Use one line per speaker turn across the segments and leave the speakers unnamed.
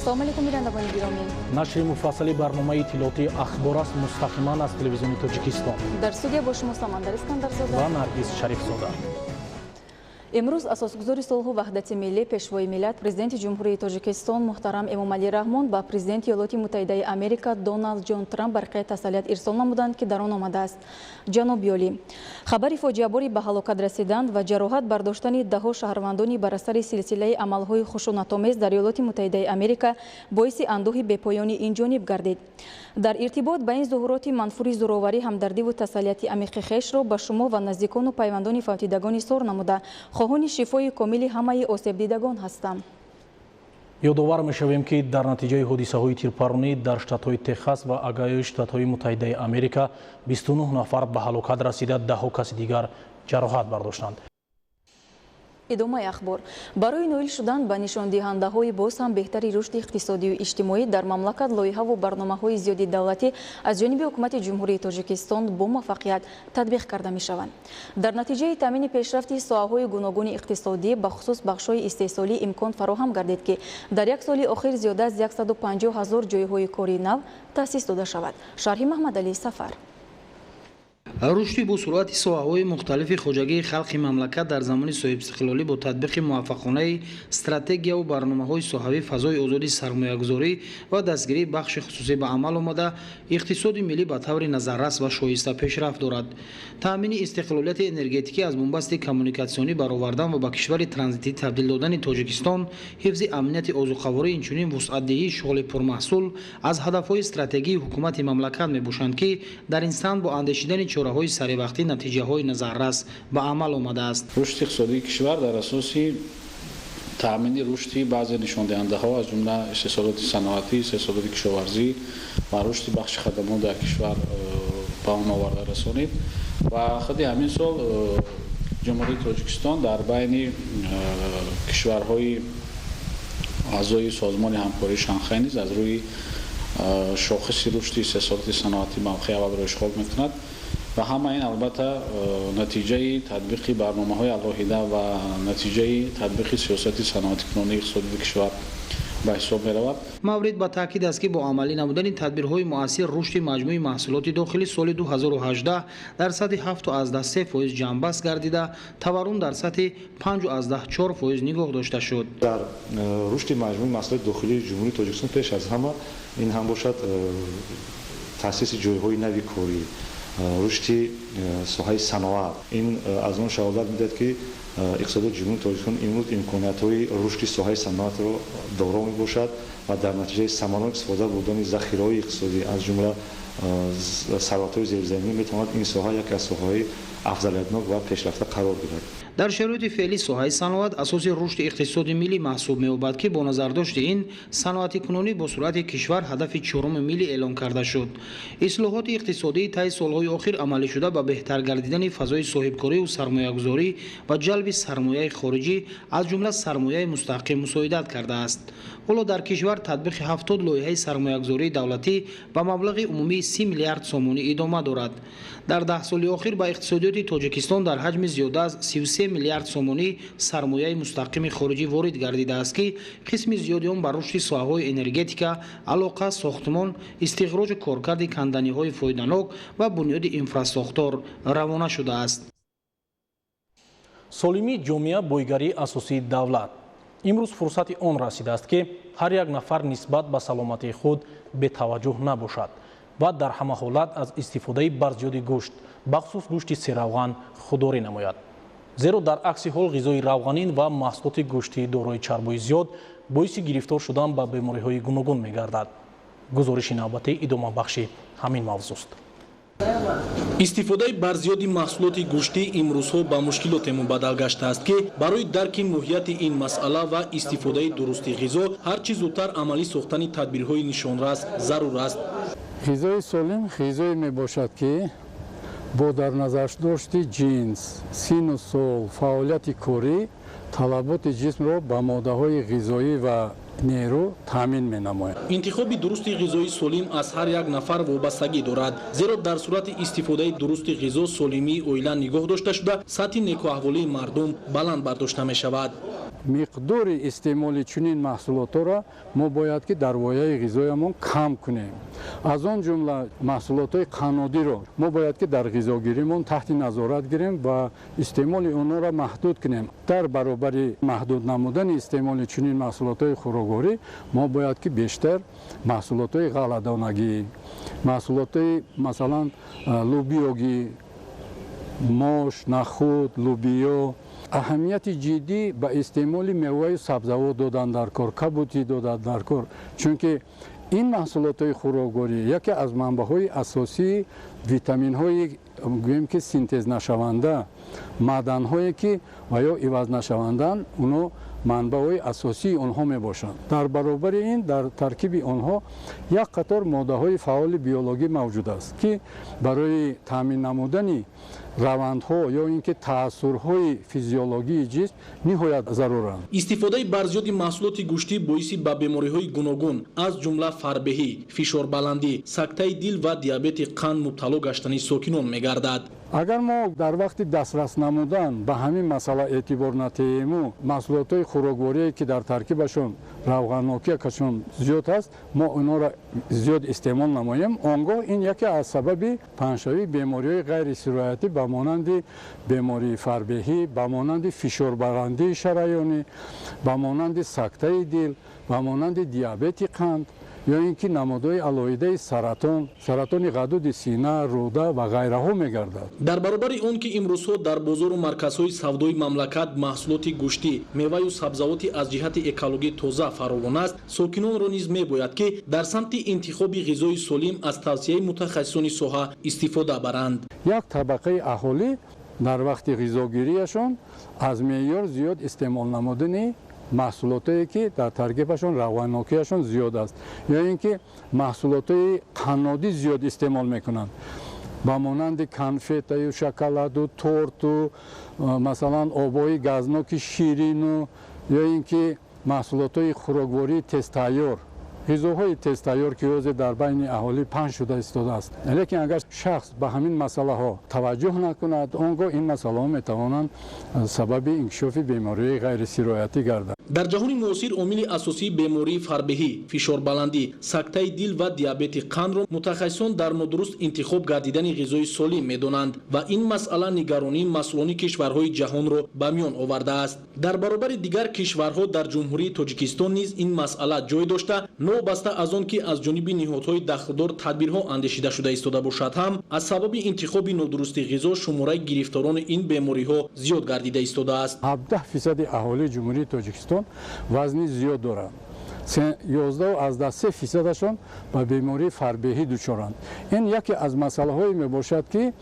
Ассалому алайкум, бинандагони гиромӣ.
Нашри муфассали барномаи иттилоотии «Ахбор» аст, мустақиман аз Телевизиони Тоҷикистон.
Дар студия бо шумо Самандар Искандарзода
ва Наргиз Шарифзода.
Имрӯз асосгузори сулҳу ваҳдати миллӣ, Пешвои миллат, Президенти Ҷумҳурии Тоҷикистон муҳтарам Эмомалӣ Раҳмон ба Президенти Иёлоти Муттаҳидаи Америка Доналд Ҷон Трамп барқияи тасаллият ирсол намуданд, ки дар он омадааст: Ҷаноби олӣ, хабари фоҷиабори ба ҳалокат расидан ва ҷароҳат бардоштани даҳҳо шаҳрвандони бар асари силсилаи амалҳои хушунатомез дар Иёлоти Муттаҳидаи Америка боиси андӯҳи бепоёни ин ҷониб гардид. Дар иртибот ба ин зуҳуроти манфури зӯроварӣ ҳамдардиву тасаллияти амиқи хешро ба шумо ва наздикону пайвандони фавтидагони изҳор намуда, хоҳони шифои комили ҳамаи осебдидагон ҳастам.
Ёдовар мешавем, ки дар натиҷаи ҳодисаҳои тирпаронӣ дар штатҳои Техас ва Огайои Штатҳои Муттаҳидаи Америка 29 нафар ба ҳалокат расида, даҳҳо каси дигар ҷароҳат бардоштанд.
Идомаи ахбор. Барои ноил шудан ба нишондиҳандаҳои боз ҳам беҳтари рушди иқтисодию иҷтимоӣ дар мамлакат лоиҳаву барномаҳои зиёди давлатӣ аз ҷониби Ҳукумати Ҷумҳурии Тоҷикистон бо муваффақият татбиқ карда мешаванд. Дар натиҷаи таъмини пешрафти соҳаҳои гуногуни иқтисодӣ, бахусус бахшҳои истеҳсолӣ, имкон фароҳам гардид, ки дар як соли охир зиёда аз 150 ҳазор ҷойҳои кори нав таъсис дода шавад. Шарҳи Маҳмадалӣ Сафар.
Рушди босуръати соҳаҳои мухталифи хоҷагии халқи мамлакат дар замони соҳибистиқлолӣ бо татбиқи муваффақонаи стратегияву барномаҳои соҳавӣ, фазои озоди сармоягузорӣ ва дастгирии бахши хусусӣ ба амал омада, иқтисоди миллӣ ба таври назаррас ва шоиста пешрафт дорад. Таъмини истиқлолияти энергетикӣ, аз бунбасти коммуникатсионӣ баровардан ва ба кишвари транзитӣ табдил додани Тоҷикистон, ҳифзи амнияти озуқаворӣ, инчунин вусъатдиҳии шуғли пурмаҳсул аз ҳадафҳои стратегии ҳукумати мамлакат мебошанд, ки дар ин самт бо андешидани чораҳои саривақтӣ натиҷаҳои назаррас ба амал омадааст.
Рушди иқтисодии кишвар дар асоси таъмини рушди баъзе нишондиҳандаҳо, аз ҷумла истеҳсолоти саноатӣ, истеҳсолоти кишоварзӣ ва рушди бахши хадамот дар кишвар ба он оварда расонид ва худи ҳамин сол Ҷумҳурии Тоҷикистон дар байни кишварҳои аъзои Созмони ҳамкории Шанхай низ аз рӯи шохиси рушди истеҳсолоти саноатӣ мавқеи аввалро ишғол мекунад. Ва ҳама ин, албатта, натиҷаи татбиқи барномаҳои алоҳида ва натиҷаи татбиқи сиёсати саноатикунонии иқтисодии кишвар ба ҳисоб меравад.
Маврид ба таъкид аст, ки бо амалӣ намудани тадбирҳои муассир рушди маҷмӯи маҳсулоти дохилӣ соли 2018 дар сатҳи 7,3% ҷамъбаст гардида, таваррум дар сатҳи 5,4% нигоҳ дошта шуд.
Дар рушди маҷмӯи маҳсулоти дохилии Ҷумҳурии Тоҷикистон пеш аз ҳама ин ҳам бошад таъсиси ҷойҳои нави корӣ, рушди соҳаи саноат. Ин аз он шаҳодат медиҳад, ки иқтисодиёти Ҷумҳурии Тоҷикистон имрӯз имкониятҳои рушди соҳаи саноатро доро мебошад ва дар натиҷаи самаранок истифода бурдани захираҳои иқтисодӣ, аз ҷумла сарватҳои зеризаминӣ, метавонад ин соҳа яке аз соҳаҳои афзалиятнок ва пешрафта қарор гирад.
Дар шароити феълӣ соҳаи саноат асоси рушди иқтисоди миллӣ маҳсуб меёбад, ки бо назардошти ин саноатикунонӣ бо суръати кишвар ҳадафи чоруми миллӣ эълон карда шуд. Ислоҳоти иқтисодии таи солҳои охир амалӣшуда ба беҳтар гардидани фазои соҳибкориву сармоягузорӣ ва ҷалби сармояи хориҷӣ, аз ҷумла сармояи мустақим, мусоидат кардааст. Ҳоло дар кишвар татбиқи 70 лоиҳаи сармоягузории давлатӣ ба маблағи умумии 30 миллиард сомонӣ идома дорад. Дар 10 соли охир ба иқтисодиёти Тоҷикистон дар ҳаҷми зиёда аз 33 миллиард сомонӣ сармояи мустақими хориҷӣ ворид гардидааст, ки қисми зиёди он ба рушди соҳаҳои энергетика, алоқа, сохтмон, истихроҷу коркарди канданиҳои фоиданок ва бунёди инфрасохтор равона шудааст.
Солимии ҷомеа — бойгарии асосии давлат. Имрӯз фурсати он расидааст, ки ҳар як нафар нисбат ба саломатии худ бетаваҷҷӯҳ набошад ва дар ҳама ҳолат аз истифодаи барзиёди гӯшт, бахусус гӯшти серравған, худдорӣ намояд, зеро дар акси ҳол ғизои равғанин ва маҳсулоти гӯштии дорои чарбои зиёд боиси гирифтор шудан ба бемориҳои гуногун мегардад. Гузориши навбатӣ идомабахши ҳамин мавзӯст. Истифодаи барзиёди маҳсулоти гӯштӣ имрӯзҳо ба мушкилоте мубаддал гаштааст, ки барои дарки моҳияти ин масъала ва истифодаи дурусти ғизо ҳар чӣ зудтар амалӣ сохтани тадбирҳои нишонрас зарур аст.
Ғизои солим ғизое мебошад, ки бо дар назардошти ҷинс, синну сол, фаъолияти корӣ талаботи ҷисмро ба моддаҳои ғизоӣ ва нерӯ таъмин менамояд.
Интихоби дурусти ғизои солим аз ҳар як нафар вобастагӣ дорад, зеро дар сурати истифодаи дурусти ғизо солимии оила нигоҳ дошта шуда, сатҳи некуаҳволии мардум баланд бардошта мешавад.
Миқдори истеъмоли чунин маҳсулотҳоро мо бояд ки дар вояи ғизоямон кам кунем. Аз он ҷумла маҳсулотҳои қаннодиро мо бояд ки дар ғизогиримон таҳти назорат гирем ва истеъмоли онҳоро маҳдуд кунем. Дар баробари маҳдуд намудани истеъмоли чунин маҳсулотҳои хӯрокворӣ мо бояд ки бештар маҳсулотҳои ғалладонагӣ, маҳсулотҳои масалан лубиёгӣ, мош, нахуд, лубиё, аҳамияти ҷиддӣ ба истеъмоли меваю сабзавот додан дар кор, кабутӣ додан дар кор, чунки ин маҳсулотҳои хӯрокворӣ яке аз манбаъҳои асосии витаминҳои гӯем ки синтезнашаванда, маъданҳое ки ва ё ивазнашавандаанд, оно манбаъҳои асосии онҳо мебошанд. Дар баробари ин дар таркиби онҳо як қатор моддаҳои фаъоли биологӣ мавҷуд аст, ки барои таъмин намудани равандҳо ё ин ки таъссурҳои физиологии ҷисм ниҳоят заруранд.
Истифодаи барзиёди маҳсулоти гӯштӣ боиси ба бемориҳои гуногун аз ҷумла фарбеҳӣ, фишорбаландӣ, сактаи дил ва диабети қанд мубтало гаштани сокинон мегардад.
Агар мо дар вақти дастрас намудан ба ҳамин масъала эътибор натиҳему маҳсулотҳои хӯрокворие ки дар таркибашон равғаннокиашон зиёд аст, мо онҳоро зиёд истеъмол намоем, он гоҳ ин яке аз сабаби паҳншавии бемориҳои ғайрисироятӣ ба монанди бемории фарбеҳӣ, ба монанди фишорбаландии шараёнӣ, ба монанди сактаи дил, ба монанди диабети қанд ё ин ки намудҳои алоҳидаи саратон, саратони ғадуди сина, рӯда ва ғайраҳо мегардад.
Дар баробари он ки имрӯзҳо дар бозору марказҳои савдои мамлакат маҳсулоти гӯштӣ, меваю сабзавоти аз ҷиҳати экологӣ тоза фаровон аст, сокинонро низ мебояд ки дар самти интихоби ғизои солим аз тавсияи мутахассисони соҳа истифода баранд.
Як табақаи аҳолӣ дар вақти ғизогирияшон аз меъёр зиёд истеъмол намудани маҳсулотое ки дар таркибашон равғаннокиашон зиёд аст ё ин ки маҳсулотҳои қаннодӣ зиёд истеъмол мекунанд, ба монанди конфетаю шоколаду торту масалан обҳои газноки ширину ё ин ки маҳсулотҳои хӯроквории тезтайёр, ғизоҳои тезтайёр ки ҳозир дар байни аҳолӣ паҳн шуда истодааст. Лекин агар шахс ба ҳамин масъалаҳо таваҷҷӯҳ накунад, он гоҳ ин масъалаҳо метавонанд сабаби инкишофи бемориҳои ғайрисироятӣ гарданд.
Дар ҷаҳони муосир омили асосии бемории фарбеҳӣ, фишорбаландӣ, сактаи дил ва диабети қандро мутахассисон дар нодуруст интихоб гардидани ғизои солим медонанд ва ин масъала нигаронии масъулони кишварҳои ҷаҳонро ба миён овардааст. Дар баробари дигар кишварҳо дар Ҷумҳурии Тоҷикистон низ ин масъала ҷой дошта, новобаста аз он ки аз ҷониби ниҳодҳои дахлдор тадбирҳо андешида шуда истода бошад ҳам, аз сабаби интихоби нодурусти ғизо шумораи гирифторони ин бемориҳо зиёд гардида истодааст.
17% аҳолии Ҷумҳурии Тоҷикистон вазни зиёд доранд. 11.3%-ашон ба бемории фарбеҳӣ дучоранд. Ин яке аз масъалаҳое мебошад, ки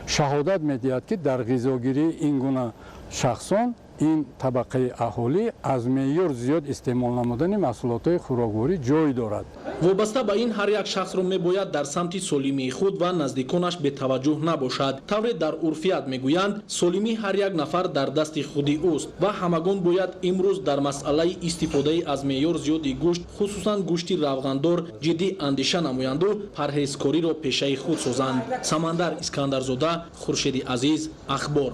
шаҳодат медиҳад, ки дар ғизогирии ин гуна шахсон ин табақаи аҳолӣ аз меъёр зиёд истеъмол намудани маҳсулотҳои хӯрокворӣ ҷой дорад.
Вобаста ба ин ҳар як шахсро мебояд дар самти солимии худ ва наздиконаш бетаваҷҷӯҳ набошад. Тавре дар урфият мегӯянд, солимии ҳар як нафар дар дасти худи ӯст ва ҳамагон бояд имрӯз дар масъалаи истифодаи аз меъёр зиёди гӯшт, хусусан гӯшти равғандор, ҷиддӣ андеша намоянду парҳезкориро пешаи худ созанд. Самандар Искандарзода, Хуршеди Азиз, Ахбор.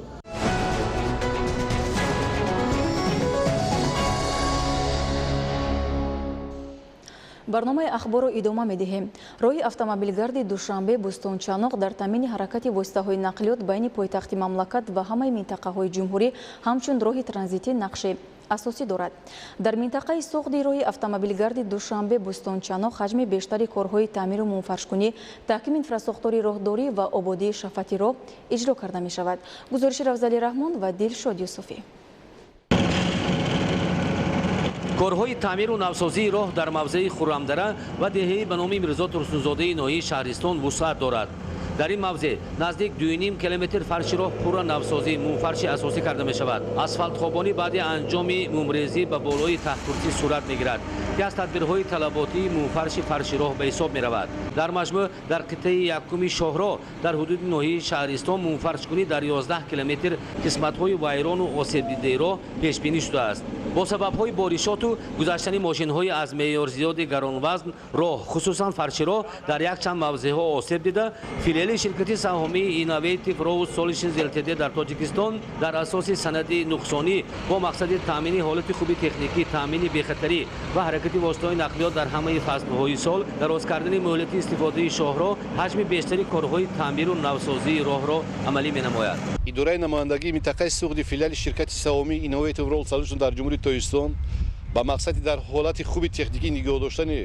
Барномаи ахборро идома медиҳем. Роҳи автомобилгарди Душанбе Бӯстончаноқ дар таъмини ҳаракати воситаҳои нақлиёт байни пойтахти мамлакат ва ҳамаи минтақаҳои ҷумҳурӣ ҳамчун роҳи транзитӣ нақши асосӣ дорад. Дар минтақаи Суғди роҳи автомобилгарди Душанбе Бӯстончаноқ ҳаҷми бештари корҳои таъмиру мумфаршкунӣ, таҳкими инфрасохтори роҳдорӣ ва ободии шафати роҳ иҷро карда мешавад. Гузориши Равзали Раҳмон ва Дилшод Юсуфӣ.
Корҳои таъмиру навсозии роҳ дар мавзеи Хуррамдара ва деҳаи ба номи Мирзо Турсунзодаи ноҳияи шаҳристон вусъат дорад. Дар ин мавзеъ наздик 2,5 километр фарши роҳ пурра навсозӣ мумфарши асосӣ карда мешавад. Асфалтхобонӣ баъди анҷоми мумрезӣ ба болои таҳткурсӣ сурат мегирад, ки аз тадбирҳои талаботии мумфарши фарши роҳ ба ҳисоб меравад. Дар маҷмӯъ дар қитъаи якуми шоҳроҳ дар ҳудуди ноҳияи шаҳристон мумфаршкунӣ дар 11 километр қисматҳои вайрону осебдидаи роҳ пешбинӣ шудааст. Бо сабабҳои боришоту гузаштани мошинҳои аз меъёр зиёди гаронвазн роҳ, хусусан фарши роҳ, дар якчанд мавзеъҳо осеб дида, филиали ширкати саҳомии Innovative Road Solutions Ltd дар Тоҷикистон дар асоси санади нуқсонӣ бо мақсади таъмини ҳолати хуби техникӣ, таъмини бехатарӣ ва ҳаракати воситаҳои нақлиёт дар ҳамаи фаслҳои сол, дароз кардани муҳлати истифодаи шоҳроҳ, ҳаҷми бештари корҳои таъмиру навсозии роҳро амалӣ менамояд.
Идораи намояндагии минтақаи Суғди филиали ширкати саҳомии Innovative Road Solutions дар Ҷумҳурии Тоҷикистон ба мақсади дар ҳолати хуби техникӣ нигоҳ доштани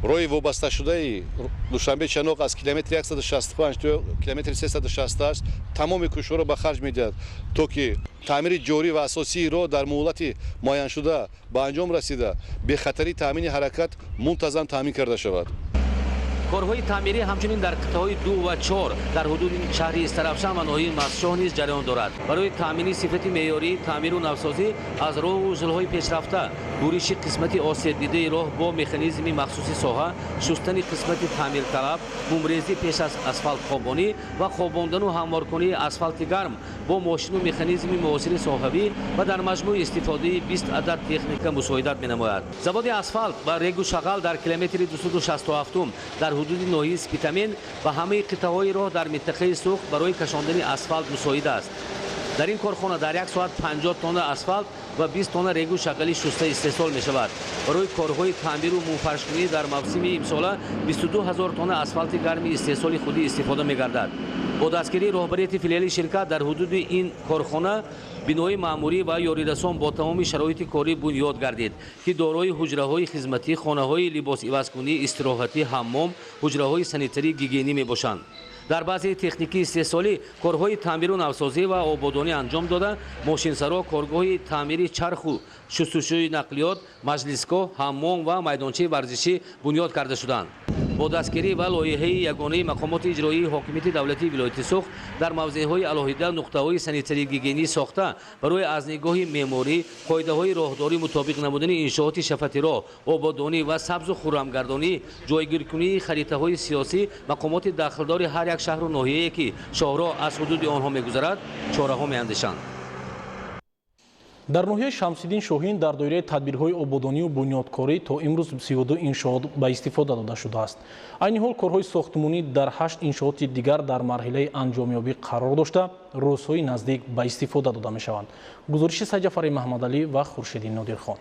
роҳи вобасташудаи Душанбе Чаноқ аз километри 165 то километри 368 тамоми кӯшишҳоро ба харҷ медиҳад, то ки таъмири ҷорӣ ва асосии роҳ дар муҳлати муайяншуда ба анҷом расида, бехатарии таъмини ҳаракат мунтазам таъмин карда шавад.
Корҳои таъмирӣ ҳамчунин дар қитъаҳои 2 ва 4 дар ҳудуди шаҳри Истаравшан ва ноҳияи Мастчоҳ низ ҷараён дорад. Барои таъмини сифати меъёрии таъмиру навсозӣ аз роҳу усулҳои пешрафта, буриши қисмати осебдидаи роҳ бо механизми махсуси соҳа, шустани қисмати таъмирталаб, мумрезӣ пеш аз асфалтхобонӣ ва хобондану ҳамворкунии асфалти гарм бо мошину механизми муосири соҳавӣ ва дар маҷмӯъ истифодаи 20 адад техника мусоидат менамояд. Заводи асфалт ва регу шағал дар километри 267 дар ҳудуди ноҳияи Спитамен ва ҳамаи қитъаҳои роҳ дар минтақаи Суғд барои кашондани асфалт мусоид аст. Дар ин корхона дар як соат 50 тонна асфалт ва 20 тонна регу шағали шуста истеҳсол мешавад. Барои корҳои таъмиру мумфаршкунӣ дар мавсими имсола 22 ҳазор тонна асфалти гарми истеҳсоли худӣ истифода мегардад. Бо дастгирии роҳбарияти филиали ширкат дар ҳудуди ин корхона бинои маъмурӣ ва ёрирасон бо тамоми шароити корӣ бунёд гардид, ки дорои ҳуҷраҳои хизматӣ, хонаҳои либосивазкунӣ, истироҳатӣ, ҳаммом, ҳуҷраҳои санитарӣ, гигиенӣ мебошанд. Дар баъзе техникии истеҳсолӣ корҳои таъмиру навсозӣ ва ободонӣ анҷом дода, мошинсаро, коргоҳи таъмири чарху шустушӯи нақлиёт, маҷлисгоҳ, ҳаммом ва майдончаи варзишӣ бунёд карда шуданд. Бо дастгирӣ ва лоиҳаи ягонаи мақомоти иҷроии ҳокимияти давлатии вилояти Суғд дар мавзеъҳои алоҳида нуқтаҳои санитарии гигиенӣ сохта, барои аз нигоҳи меъморӣ, қоидаҳои роҳдорӣ мутобиқ намудани иншооти шафати роҳ, ободонӣ ва сабзу хуррамгардонӣ, ҷойгиркунии харитаҳои сиёсӣ, мақомоти дахлдори ҳар як шаҳру ноҳияе ки шоҳроҳ аз ҳудуди онҳо мегузарад, чораҳо меандешанд.
Дар ноҳияи Шамсиддин Шоҳин дар доираи тадбирҳои ободонию бунёдкорӣ то имрӯз 32 иншоот ба истифода дода шудааст. Айни ҳол корҳои сохтмонӣ дар 8 иншооти дигар дар марҳилаи анҷомёбӣ қарор дошта, рӯзҳои наздик ба истифода дода мешаванд. Гузориши Сайҷафари Маҳмадалӣ ва Хуршиди Нодирхон.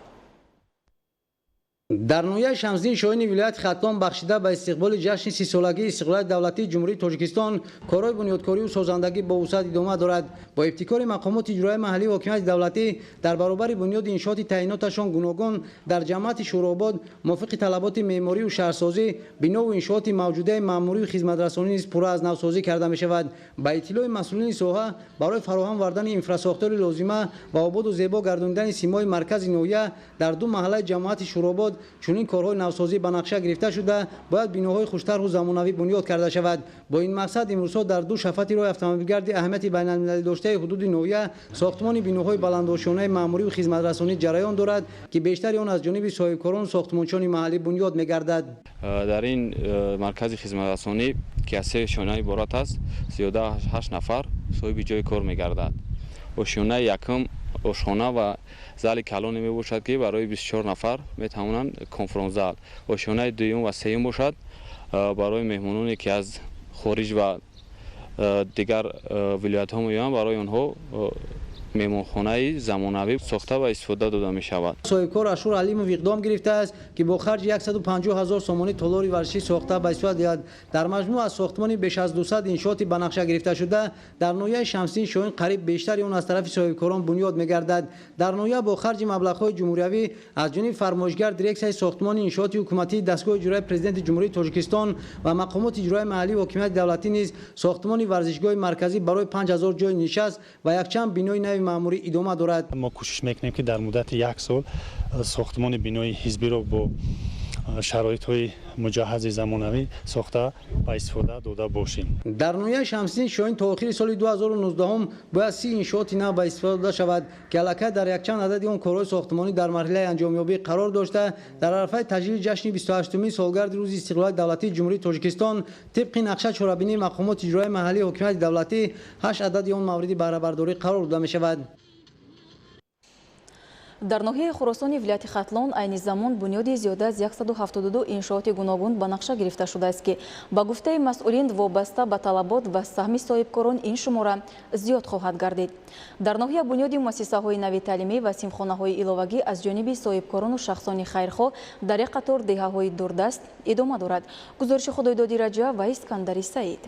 Дар ноҳияи Шамсиддин Шоҳини вилояти Хатлон бахшида ба истиқболи ҷашни 30-солагии истиқлолияти давлатии Ҷумҳурии Тоҷикистон корҳои бунёдкорию созандагӣ бо вусъат идома дорад. Бо ибтикори мақомоти иҷроияи маҳаллии ҳокимияти давлатӣ дар баробари бунёди иншооти таъиноташон гуногун дар ҷамоати Шӯробод мувофиқи талаботи меъморию шаҳрсозӣ бинову иншооти мавҷудаи маъмурию хизматрасонӣ низ пурра аз навсозӣ карда мешавад. Ба иттилои масъулини соҳа барои фароҳам овардани инфрасохтори лозима ва ободу зебо гардонидани симои маркази ноҳия дар ду маҳаллаи ҷамоати Шӯробод чунин корҳои навсозӣ ба нақша гирифта шуда, бояд биноҳои хуштарҳу замонавӣ бунёд карда шавад. Бо ин мақсад имрӯзҳо дар ду шафати роҳи автомобилгарди аҳамияти байналмилалӣ доштаи ҳудуди ноҳия сохтмони биноҳои баландошёнаи маъмурию хизматрасонӣ ҷараён дорад, ки бештари он аз ҷониби соҳибкорону сохтмончиёни маҳаллӣ бунёд мегардад.
Дар ин маркази хизматрасонӣ, ки аз се ошёна иборат аст, зиёда 8 нафар соҳиби ҷои кор мегардад. Ошёнаи якум ошхона ва зали калоне мебошад, ки барои 24 нафар метавонанд конференс-зал. Ошёнаи дуюм ва сеюм бошад барои меҳмононе, ки аз хориҷ ва дигар вилоятҳо меоянд, барои онҳо меҳмонхонаи замонавӣ сохта ва истифода дода мешавад.
Соҳибкор Ашур Алимов иқдом гирифтааст, ки бо харҷи 150 ҳазор сомонӣ толори варзишӣ сохта ба истифода диҳад. Дар маҷмӯъ аз сохтмони беш аз 200 иншооти ба нақша гирифта шуда дар ноҳияи Шамсиддин Шоҳин қариб бештари он аз тарафи соҳибкорон бунёд мегардад. Дар ноҳия бо харҷи маблағҳои ҷумҳуриявӣ аз ҷониби фармоишгар дирексияи сохтмони иншооти ҳукуматии дастгоҳи иҷроияи Президенти Ҷумҳурии Тоҷикистон ва мақомоти иҷроияи маҳаллии ҳокимияти давлатӣ низ сохтмони варзишгоҳи марказӣ барои 5000 ҷои нишаст ва якчанд бинои нави маъмурӣ идома дорад.
Мо кӯшиш мекунем, ки дар муддати як сол сохтмони бинои ҳизбиро бо шароитҳои муҷаҳҳази замонавӣ сохта ба истифода дода бошем.
Дар ноҳияи Шамсиддин Шоҳин то охири соли 2019 бояд 30 иншооти нав ба истифода дода шавад, ки аллакай дар якчанд адади он корҳои сохтмонӣ дар марҳилаи анҷомёбӣ қарор дошта, дар арафаи таҷлили ҷашни 28-умин солгарди рӯзи истиқлолияти давлатии Ҷумҳурии Тоҷикистон тибқи нақша чорабинии мақомоти иҷроияи маҳаллии ҳокимияти давлатӣ 8 адади он мавриди баҳрабардорӣ қарор дода мешавад.
Дар ноҳияи Хуросони вилояти Хатлон айни замон бунёди зиёда аз 172 иншооти гуногун ба нақша гирифта шудааст, ки ба гуфтаи масъулин вобаста ба талабот ва саҳми соҳибкорон ин шумора зиёд хоҳад гардид. Дар ноҳия бунёди муассисаҳои нави таълимӣ ва синфхонаҳои иловагӣ аз ҷониби соҳибкорону шахсони хайрхоҳ дар як қатор деҳаҳои дурдаст идома дорад. Гузориши Худойдоди Раҷаб ва Искандари Саид.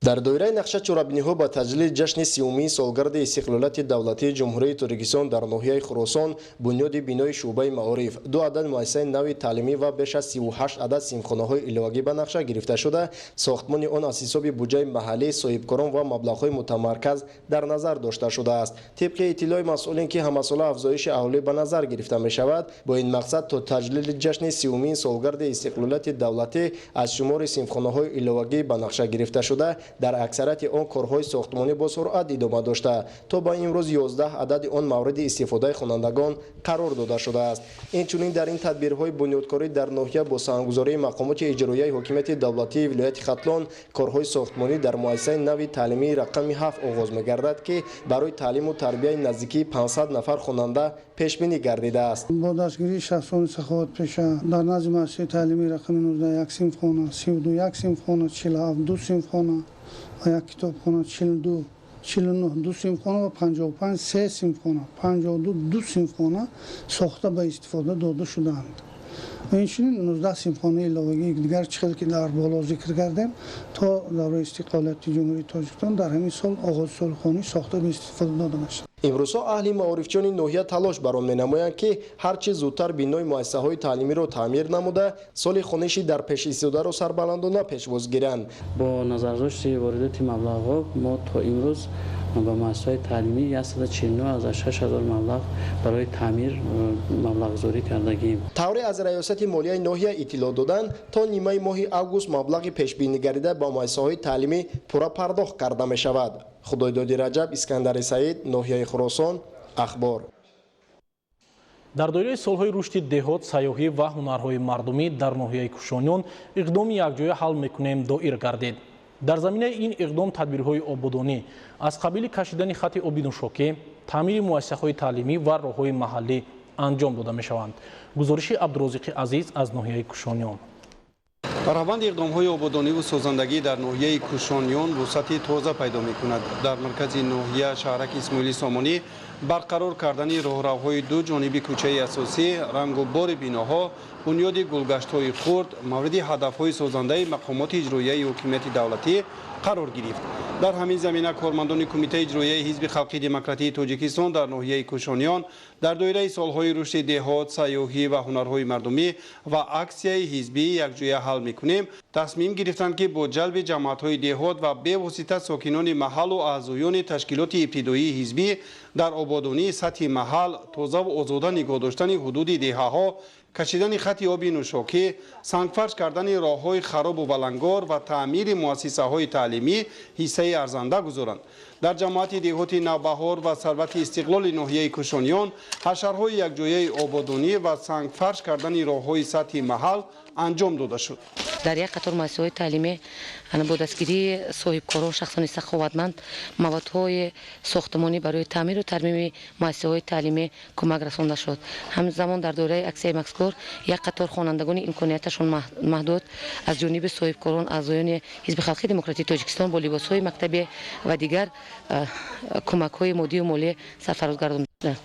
Дар доираи нақша чорабиниҳо ба таҷлили ҷашни 30-умии солгарди истиқлолияти давлатии Ҷумҳурии Тоҷикистон дар ноҳияи Хуросон бунёди бинои шӯъбаи маориф, 2 адад муассисаи нави таълимӣ ва беш аз 38 адад синфхонаҳои иловагӣ ба нақша гирифта шуда, сохтмони он аз ҳисоби буҷаи маҳаллӣ, соҳибкорон ва маблағҳои мутамарказ дар назар дошта шудааст. Тибқи иттилои масъулин, ки ҳамасола афзоиши аҳолӣ ба назар гирифта мешавад, бо ин мақсад то таҷлили ҷашни 30-умии солгарди истиқлолияти давлатӣ аз шумори синфхонаҳои иловагӣ ба нақша гирифта шуда, дар аксарияти он корҳои сохтмонӣ бо суръат идома дошта, то ба имрӯз 11 адади он мавриди истифодаи хонандагон қарор дода шудааст. Инчунин дар ин тадбирҳои бунёдкорӣ дар ноҳия бо саҳмгузории мақомоти иҷроияи ҳокимияти давлатии вилояти Хатлон корҳои сохтмонӣ дар муассисаи нави таълимии рақами 7 оғоз мегардад, ки барои таълиму тарбияи наздикии 500 нафар хонанда пешбинӣ гардидааст.
Бо дастгирии шахсони саховатпеша дар назди муассисаи таълимии рақами 19 як синфхона, 32 як синфхона, 47 ду синфхона ва як китобхона, 42, 49 ду синфхона ва 55 се синфхона, 52 ду синфхона сохта ба истифода дода шудаанд. Инчунин 19 синфхонаи иловагии дигар, чӣ хел ки дар боло зикр кардем, то давраи истиқлолияти Ҷумҳурии Тоҷикистон дар ҳамин сол оғози соли хонӣ сохта ба истифода дода мешавад.
Имрӯзҳо аҳли маорифчиёни ноҳия талош бар он менамоянд, ки ҳарчи зудтар бинои муассисаҳои таълимиро таъмир намуда, соли хониши дар пешистидаро сарбаландона пешвоз гиранд.
Бо назардошти воридоти маблағҳо мо то имрӯз ба муассисаҳои таълимӣ 149,6 ҳазор маблағ барои таъмир маблағгузорӣ кардагием.
Тавре аз раёсати молияи ноҳия иттилоъ доданд, то нимаи моҳи август маблағи пешбинигарида ба муассисаҳои таълимӣ пурра пардохт карда мешавад. Худойдоди Раҷаб, Искандари Саид, ноҳияи Хуросон, Ахбор.
Дар доираи солҳои рушди деҳот, сайёҳӣ ва ҳунарҳои мардумӣ дар ноҳияи Кушониён иқдоми якҷоя ҳал мекунем доир гардид. Дар заминаи ин иқдом тадбирҳои ободонӣ аз қабили кашидани хати оби нӯшокӣ, таъмири муассисаҳои таълимӣ ва роҳҳои маҳаллӣ анҷом дода мешаванд. Гузориши Абдурозиқи Азиз аз ноҳияи Кушониён.
Раванди иқдомҳои ободониву созандагӣ дар ноҳияи Кушониён вусъати тоза пайдо мекунад. Дар маркази ноҳия шаҳраки Исмоили Сомонӣ барқарор кардани роҳравҳои ду ҷониби кӯчаи асосӣ, рангу бори биноҳо, бунёди гулгаштҳои хурд мавриди ҳадафҳои созандаи мақомоти иҷроияи ҳокимияти давлатӣ қарор гирифт. Дар ҳамин замина кормандони Кумитаи иҷроияи Ҳизби халқии демократии Тоҷикистон дар ноҳияи Кушониён дар доираи солҳои рушди деҳот, сайёҳӣ ва ҳунарҳои мардумӣ ва аксияи ҳизбии якҷоя ҳал мекунем тасмим гирифтанд, ки бо ҷалби ҷамоатҳои деҳот ва бевосита сокинони маҳаллу аъзоёни ташкилоти ибтидоии ҳизбӣ дар ободонии сатҳи маҳал, тозаву озода нигоҳ доштани ҳудуди деҳаҳо, кашидани хати оби нӯшокӣ, сангфарш кардани роҳҳои харобу валангор ва таъмири муассисаҳои таълимӣ ҳиссаи арзанда гузоранд. Дар ҷамоати деҳоти Навбаҳор ва Сарвати Истиқлоли ноҳияи Кушониён ҳашарҳои якҷояи ободонӣ ва сангфарш кардани роҳҳои сатҳи маҳал анҷом дода шуд.
Дар як қатор муассисаҳои таълимӣ бо дастгирии соҳибкорон, шахсони саховатманд маводҳои сохтмонӣ барои таъмиру тармими муассисаҳои таълимӣ кӯмак расонда шуд. Ҳамзамон дар доираи аксияи мазкур як қатор хонандагони имконияташон маҳдуд аз ҷониби соҳибкорон, аъзоёни Ҳизби халқии демократии Тоҷикистон бо либосҳои мактабӣ ва дигар кӯмакҳои моддию молӣ сарфароз гардонда.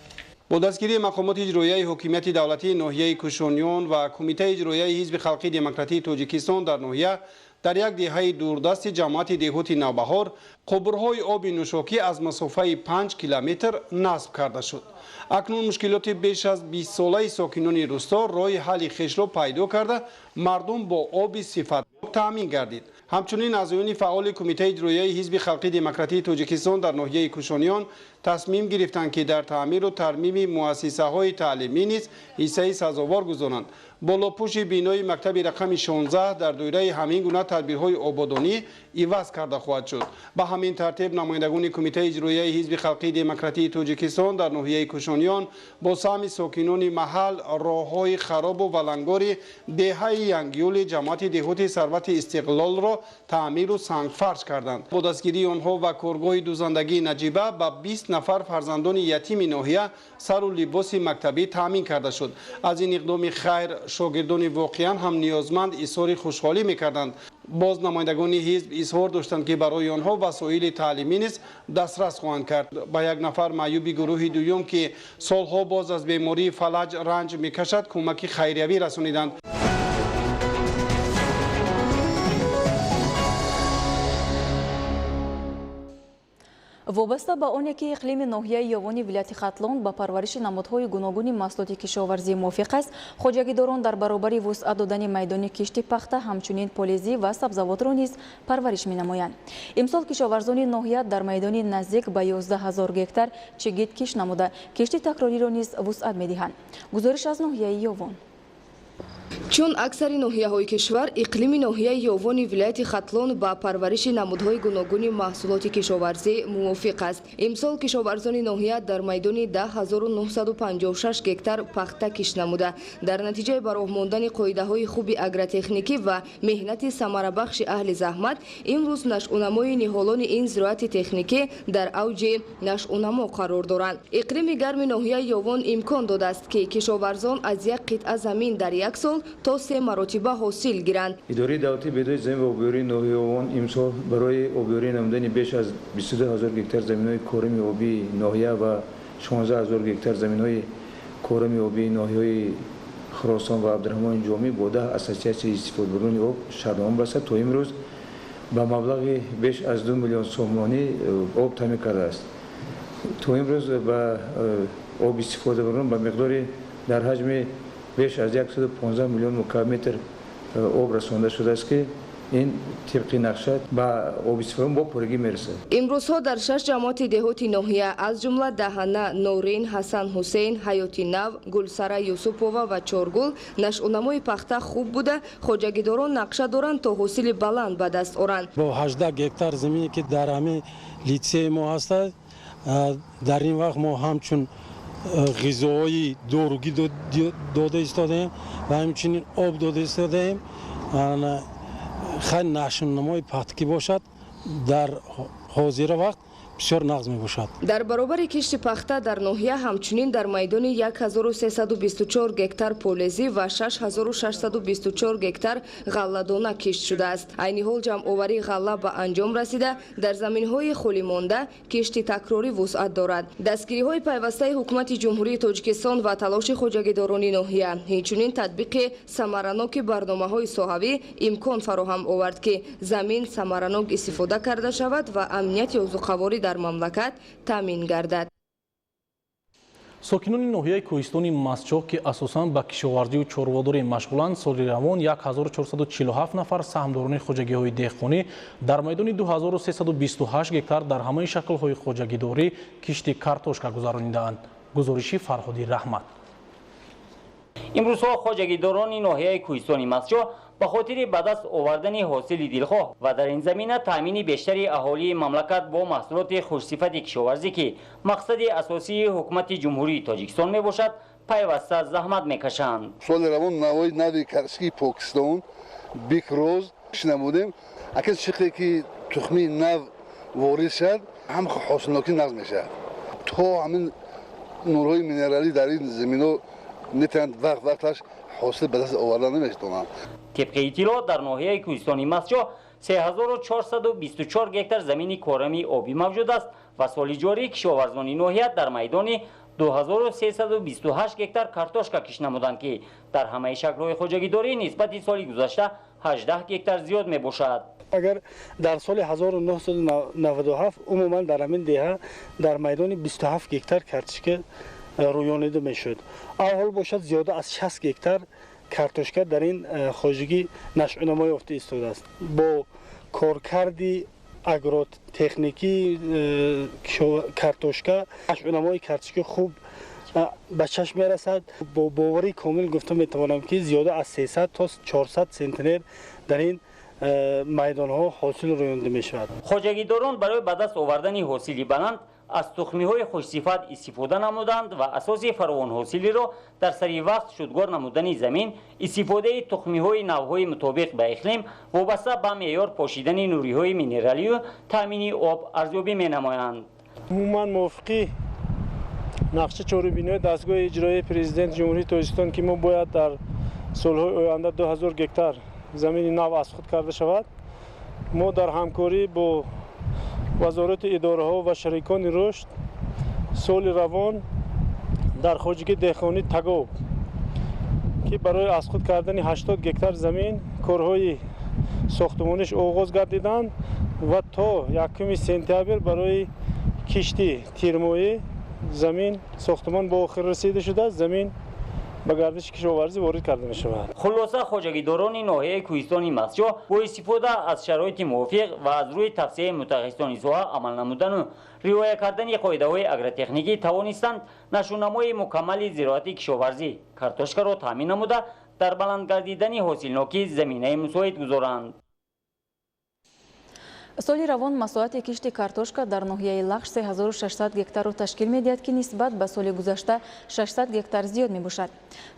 Бо дастгирии мақомоти иҷроияи ҳокимияти давлатии ноҳияи Кушониён ва Кумитаи иҷроияи Ҳизби халқии демократии Тоҷикистон дар ноҳия дар як деҳаи дурдасти ҷамоати деҳоти Навбаҳор қубурҳои оби нӯшокӣ аз масофаи 5 километр насб карда шуд. Акнун мушкилоти беш аз 20-солаи сокинони рӯсто роҳи ҳалли хешро пайдо карда, мардум бо оби сифатнок таъмин гардид. Ҳамчунин аъзоёни фаъоли Кумитаи иҷроияи Ҳизби халқии демократии Тоҷикистон дар ноҳияи Кушониён тасмим гирифтанд, ки дар таъмиру тармими муассисаҳои таълимӣ низ ҳиссаи сазовор гузоранд. Болопӯши бинои мактаби рақами 16 дар доираи ҳамин гуна тадбирҳои ободонӣ иваз карда хоҳад шуд. Ба ҳамин тартиб намояндагони Кумитаи иҷроияи Ҳизби халқии демократии Тоҷикистон дар ноҳияи Кушониён бо саҳми сокинони маҳал роҳҳои харобу валангори деҳаи Янгиюли ҷамоати деҳоти Сарвати Истиқлолро таъмиру сангфарш карданд. Бо дастгирии онҳо ва коргоҳи дӯзандагии Наҷиба ба 20 нафар фарзандони ятими ноҳия сару либоси мактабӣ таъмин карда шуд. Аз ин иқдоми хайр шогирдони воқеан ҳам ниёзманд изҳори хушҳолӣ мекарданд. Боз намояндагони ҳизб изҳор доштанд, ки барои онҳо васоили таълимӣ низ дастрас хоҳанд кард. Ба як нафар маъюби гурӯҳи дуюм, ки солҳо боз аз бемории фалаҷ ранҷ мекашад, кӯмаки хайриявӣ расониданд.
Вобаста ба оне ки иқлими ноҳияи Ёвони вилояти Хатлон ба парвариши намудҳои гуногуни маҳсулоти кишоварзӣ мувофиқ аст, хоҷагидорон дар баробари вусъат додани майдони кишти пахта ҳамчунин полезӣ ва сабзавотро низ парвариш менамоянд. Имсол кишоварзони ноҳия дар майдони наздик ба 11 ҳазор гектар чигит кишт намуда, кишти такрориро низ вусъат медиҳанд. Гузориш аз ноҳияи Ёвон.
Чун аксари ноҳияҳои кишвар, иқлими ноҳияи Ёвони вилояти Хатлон ба парвариши намудҳои гуногуни маҳсулоти кишоварзӣ мувофиқ аст. Имсол кишоварзони ноҳия дар майдони 10956 гектар пахта кишт намуда, дар натиҷаи ба роҳ мондани қоидаҳои хуби агротехникӣ ва меҳнати самарабахши аҳли заҳмат, имрӯз нашъунамои ниҳолони ин зироати техникӣ дар авҷи нашъунамо қарор доранд. Иқлими гарми ноҳияи Ёвон имкон додааст, ки кишоварзон аз як қитъа замин дар як сол то 3 маротиба ҳосил гиранд.
Идораи давлатии беҳдошти замин ва обиёрии ноҳияи Ёвон имсол барои обиёрӣ намудани беш аз 22 ҳазор гектар заминҳои корами обии ноҳия ва 16 ҳазор гектар заминҳои корами обии ноҳияҳои Хуросон ва Абдураҳмони Ҷомӣ бо 10 ассотсиатсияи истифодабарони об шартнома баста, то имрӯз ба маблағи беш аз 2 миллион сомонӣ об таъмин кардааст. То имрӯз ба об истифодабарон ба миқдори дар ҳаҷми беш аз 115 миллион мукабметр об расонда шудааст, ки ин тибқи нақша ба обистифода бо пуррагӣ мерасад.
Имрӯзҳо дар 6 ҷамоати деҳоти ноҳия, аз ҷумла Даҳана, Норин, Ҳасан Ҳусейн, Ҳаёти Нав, Гулсара Юсупова ва Чоргул нашъунамои пахта хуб буда, хоҷагидорон нақша доранд то ҳосили баланд ба даст оранд.
Бо 18 гектар замине ки дар ҳамин литсеи мо ҳастад, дар ин вақт мо ҳамчун ғизоҳои доругӣ дода истодаем ва ҳамчунин об дода истодаем. Хайр, нашъунамои пахтакӣ бошад дар ҳозира вақт бисёр нағз мебошад.
Дар баробари кишти пахта дар ноҳия ҳамчунин дар майдони 1324 гектар полезӣ ва 6624 гектар ғалладона кишт шудааст. Айни ҳол ҷамъоварии ғалла ба анҷом расида, дар заминҳои холӣ монда кишти такрорӣ вусъат дорад. Дастгириҳои пайвастаи ҳукумати Ҷумҳурии Тоҷикистон ва талоши хоҷагидорони ноҳия, инчунин татбиқи самараноки барномаҳои соҳавӣ имкон фароҳам овард, ки замин самаранок истифода карда шавад ва амнияти озуқаворӣ дар мамлакат таъмин гардад.
Сокинони ноҳияи кӯҳистони Мастчоҳ, ки асосан ба кишоварзию чорводорӣ машғуланд, соли равон 1447 нафар саҳмдорони хоҷагиҳои деҳқонӣ дар майдони 2328 гектар дар ҳамаи шаклҳои хоҷагидорӣ кишти картошка гузаронидаанд. Гузориши Фарҳоди Раҳмат.
Имрӯзҳо хоҷагидорони ноҳияи кӯҳистони Мастчоҳ ба хотири ба даст овардани ҳосили дилхоҳ ва дар ин замина таъмини бештари аҳолии мамлакат бо маҳсулоти хушсифати кишоварзӣ, ки мақсади асосии ҳукумати Ҷумҳурии Тоҷикистон мебошад, пайваста заҳмат мекашанд.
Соли равон навои нави картошкаи Покистон бикроз шинамудем. Акар чихе ки тухмии нав ворид шад, ҳам ҳосилнокӣ нағз мешавад. То ҳамин нурҳои минералӣ дар ин заминҳо метавонанд вақт вақташ ҳосил ба даст оварда наметавонанд.
Тибқи иттилоот дар ноҳияи кӯҳистони Мастчоҳ 3424 гектар замини корами обӣ мавҷуд аст ва соли ҷорӣ кишоварзони ноҳия дар майдони 2328 гектар картошка кишт намуданд, ки дар ҳамаи шаклҳои хоҷагидорӣ нисбати соли гузашта 18 гектар зиёд мебошад.
Агар дар соли 1997 умуман дар ҳамин деҳа дар майдони 27 гектар картошка рӯёнида мешуд, аввал бошад зиёда аз 60 гектар картошка дар ин хоҷагӣ нашъунамо ёфта истодааст. Бо коркарди агротехникии картошка нашъунамои картошка хуб ба чашм мерасад. Бо боварии комил гуфта метавонам, ки зиёда аз 300 то 400 центнер дар ин майдонҳо ҳосил рӯёнда мешавад.
Хоҷагидорон барои ба даст овардани ҳосили баланд аз тухмиҳои хушсифат истифода намуданд ва асоси фаровонҳосилиро дар сари вақт шудгор намудани замин, истифодаи тухмиҳои навъҳои мутобиқ ба иқлим, вобаста ба меъёр пошидани нуриҳои минералию таъмини об арзёбӣ менамоянд.
Умуман, мувофиқи нақша чорабиниҳои дастгоҳи иҷроии Президенти Ҷумҳурии Тоҷикистон, ки мо бояд дар солҳои оянда 2000 гектар замини нав аз худ карда шавад, мо дар ҳамкорӣ бо вазорати идораҳо ва шарикони рушд соли равон дар хоҷагии деҳқонӣ Тагоб, ки барои аз худ кардани 80 гектар замин корҳои сохтмониш оғоз гардиданд ва то 1 сентябр барои кишти тирмоҳӣ замин сохтмон ба охир расида шудааст, замин ба гардиши кишоварзӣ ворид карда мешавад.
Хулоса, хоҷагидорони ноҳияи кӯҳистони Мастчоҳ бо истифода аз шароити мувофиқ ва аз рӯи тавсияи мутахассисони соҳа амал намудану риоя кардани қоидаҳои агротехникӣ тавонистанд нашъунамои мукаммали зироати кишоварзӣ картошкаро таъмин намуда, дар баланд гардидани ҳосилнокӣ заминаи мусоид гузоранд.
Соли равон масоҳати кишти картошка дар ноҳияи Лахш 3600 гектарро ташкил медиҳад, ки нисбат ба соли гузашта 600 гектар зиёд мебошад.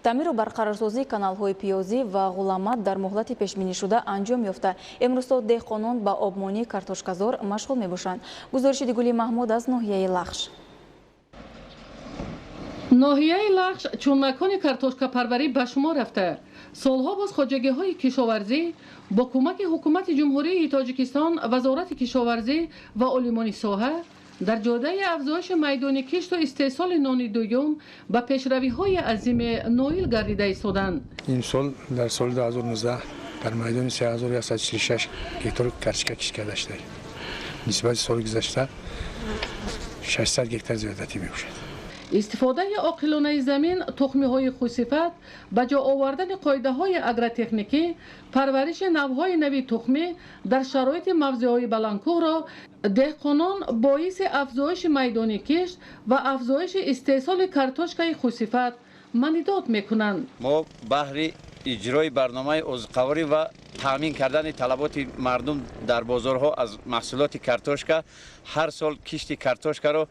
Таъмиру барқарорсозии каналҳои пиёзӣ ва ғуламат дар муҳлати пешбинишуда анҷом ёфта. Имрӯзҳо деҳқонон ба обмонии картошказор машғул мебошанд. Гузориши Дигули Маҳмуд аз ноҳияи Лахш.
Ноҳияи Лахш чун макони картошкапарварӣ ба шумор рафта, солҳо боз хоҷагиҳои кишоварзӣ бо кӯмаки ҳукумати Ҷумҳурии Тоҷикистон, Вазорати кишоварзӣ ва олимони соҳа дар ҷодаи афзоиши майдони кишту истеҳсоли нони дуюм ба пешравиҳои азиме ноил гардида истоданд.
Имсол дар соли 2019 дар майдони 3146 гектар картошка кишт карда шуда, нисбати соли гузашта 600 гектар зиёдатӣ мебошад.
Истифодаи оқилонаи замин, тухмиҳои хушсифат, ба ҷо овардани қоидаҳои агротехникӣ, парвариши навъҳои нави тухмӣ дар шароити мавзеъҳои баландкӯҳро деҳқонон боиси афзоиши майдони кишт ва афзоиши истеҳсоли картошкаи хушсифат манидод мекунанд.
Мо баҳри иҷрои барномаи озуқаворӣ ва таъмин кардани талаботи мардум дар бозорҳо аз маҳсулоти картошка ҳар сол кишти картошкаро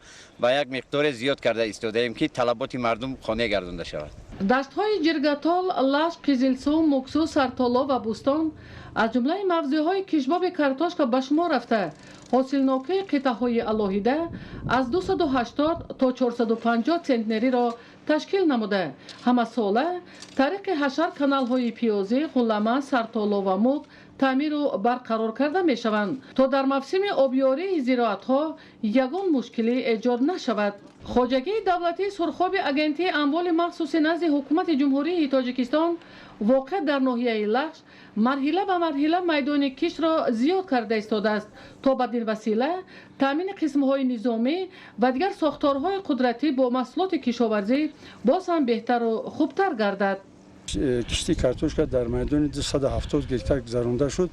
ба як миқдоре зиёд карда истодаем, ки талаботи мардум қонеъ гардонда шавад.
Даштҳои Ҷиргатол, Лашк, Қизилсу, Муксу, Сартоло ва Бӯстон аз ҷумлаи мавзеъҳои кишбоби картошка ба шумор рафта, ҳосилнокии қитъаҳои алоҳида аз 280 то 450 центнериро ташкил намуда, ҳамасола тариқи ҳашар каналҳои пиёзӣ, ғуллама, Сартоло ва Мук таъмиру барқарор карда мешаванд, то дар мавсими обёрии зироатҳо ягон мушкилӣ эҷод нашавад. Хоҷагии давлатии Сурхоби Агентии амволи махсуси назди Ҳукумати Ҷумҳурии Тоҷикистон воқеъ дар ноҳияи Лахш марҳила ба марҳила майдони киштро зиёд карда истодааст, то бадин васила таъмини қисмҳои низомӣ ва дигар сохторҳои қудратӣ бо маҳсулоти кишоварзӣ боз ҳам беҳтару хубтар гардад.
Кишти картошка дар майдони 270 гектар гузаронда шуд,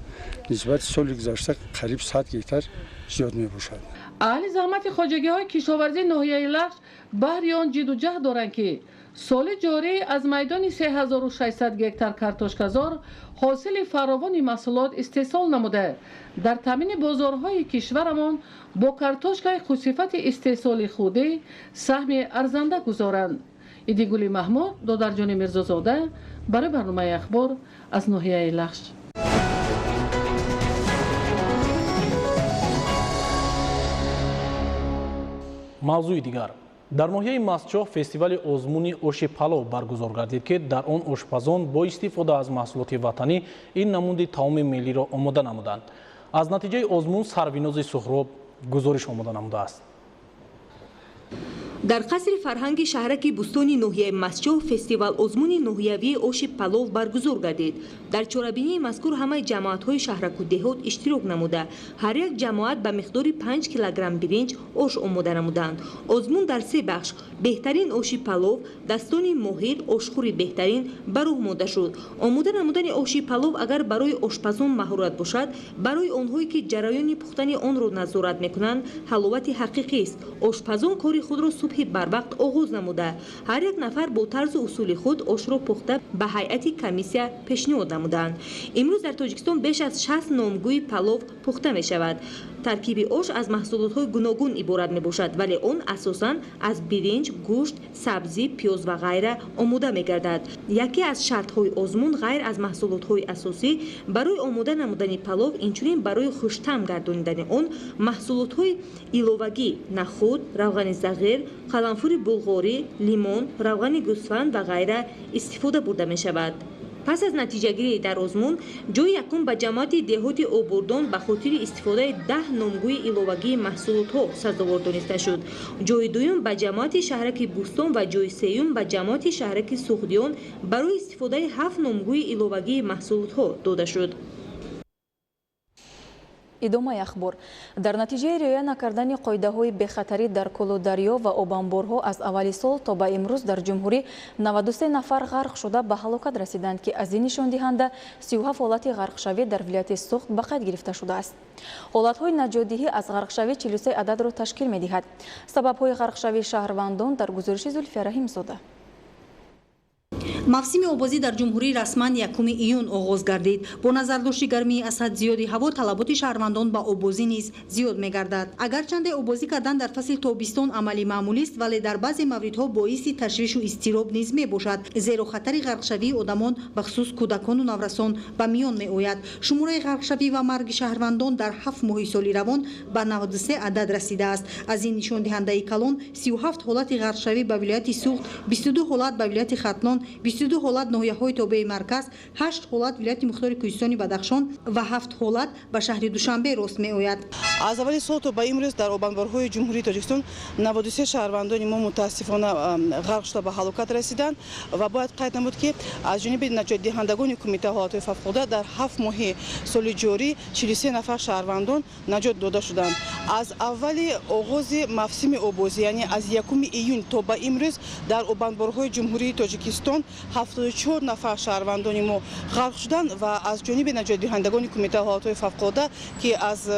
нисбати соли гузашта қариб 100 гектар зиёд мебошад.
Аҳли заҳмати хоҷагиҳои кишоварзии ноҳияи Лахш баҳри он ҷиду ҷаҳд доранд, ки соли ҷорӣ аз майдони 3600 гектар картошказор ҳосили фаровони маҳсулот истеҳсол намуда, дар таъмини бозорҳои кишварамон бо картошкаи хушсифати истеҳсоли худӣ саҳми арзанда гузоранд. Идигули Маҳмуд, Додарҷони Мирзозода барои барномаи Ахбор аз ноҳияи Лахш.
Мавзӯи дигар. Дар ноҳияи Мастчоҳ фестивали озмуни оши палов баргузор гардид, ки дар он ошпазон бо истифода аз маҳсулоти ватанӣ ин намуди таоми миллиро омода намуданд. Аз натиҷаи озмун Сарвинози Суҳроб гузориш омода намудааст.
Дар қасри фарҳанги шаҳраки Бӯстони ноҳияи Мастчоҳ фестивал озмуни ноҳиявии оши палов баргузор гардид. Дар чорабинии мазкур ҳамаи ҷамоатҳои шаҳраку деҳот иштирок намуда, ҳар як ҷамоат ба миқдори 5 килограмм биринҷ ош омода намуданд. Озмун дар се бахш беҳтарин оши палов, дастони моҳир, ошхӯри беҳтарин ба роҳ монда шуд. Омода намудани оши палов агар барои ошпазон маҳорат бошад, барои онҳое ки ҷараёни пухтани онро назорат мекунанд, ҳаловати ҳақиқист. Ошпазон кори худро субҳи субҳи барвақт оғоз намуда, ҳар як нафар бо тарзу усули худ ошро пухта ба ҳайати комиссия пешниҳод намуданд. Имрӯз дар Тоҷикистон беш аз 60 номгӯи палов пухта мешавад. Таркиби ош аз маҳсулотҳои гуногун иборат мебошад, вале он асосан аз биринҷ, гӯшт, сабзӣ, пиёз ва ғайра омода мегардад. Яке аз шартҳои озмун ғайр аз маҳсулотҳои асосӣ барои омода намудани палов, инчунин барои хуштаъм гардонидани он маҳсулотҳои иловагӣ нахуд, равғани зағир, қаламфури булғорӣ, лимон, равғани гӯсфанд ва ғайра истифода бурда мешавад. Пас аз натиҷагирӣ дар озмун ҷои якум ба ҷамоати деҳоти Обурдон ба хотири истифодаи 10 номгӯи иловагии маҳсулотҳо сазовор дониста шуд. Ҷои дуюм ба ҷамоати шаҳраки Бӯстон ва ҷои сеюм ба ҷамоати шаҳраки Суғдиён барои истифодаи 7 номгӯи иловагии маҳсулотҳо дода шуд.
Идомаи ахбор. Дар натиҷаи риоя накардани қоидаҳои бехатарӣ дар кӯлу дарё ва обанборҳо аз аввали сол то ба имрӯз дар ҷумҳурӣ 93 нафар ғарқ шуда ба ҳалокат расиданд, ки аз ин нишондиҳанда 37 ҳолати ғарқшавӣ дар вилояти Суғд ба қайд гирифта шудааст. Ҳолатҳои наҷотдиҳӣ аз ғарқшавӣ 43 ададро ташкил медиҳад. Сабабҳои ғарқшавии шаҳрвандон дар гузориши Зулфия Раҳимзода.
Мавсими обозӣ дар ҷумҳурӣ расман 1 июн оғоз гардид. Бо назардошти гармии аз ҳад зиёди ҳаво талаботи шаҳрвандон ба обозӣ низ зиёд мегардад. Агарчанде обозӣ кардан дар фасли тобистон амали маъмулист, вале дар баъзе мавридҳо боиси ташвишу изтироб низ мебошад, зеро хатари ғарқшавии одамон, бахусус кӯдакону наврасон, ба миён меояд. Шумораи ғарқшавӣ ва марги шаҳрвандон дар 7 моҳи соли равон ба 93 адад расидааст. Аз ин нишондиҳандаи калон 37 ҳолати ғарқшавӣ ба вилояти Суғд, 22 ҳолат ба вилояти Хатлон, 22 ҳолат ноҳияҳои тобеи марказ, 8 ҳолат вилояти мухтори Кӯҳистони Бадахшон ва 7 ҳолат ба шаҳри Душанбе рост меояд.
Аз аввали сол то ба имрӯз дар обанборҳои Ҷумҳурии Тоҷикистон 93 шаҳрвандони мо мутаассифона ғарқ шуда ба ҳалокат расиданд ва бояд қайд намуд, ки аз ҷониби наҷотдиҳандагони Кумитаи ҳолатҳои фавқулода дар 7 моҳи соли ҷорӣ 43 нафар шаҳрвандон наҷот дода шуданд. Аз аввали оғози мавсими обозӣ, яъне аз 1 июн то ба имрӯз дар обанборҳои Ҷумҳурии Тоҷикистон 74 нафар шаҳрвандони мо ғарқ шуданд ва аз ҷониби наҷотдиҳандагони Кумитаи ҳолатҳои фавқулода, ки аз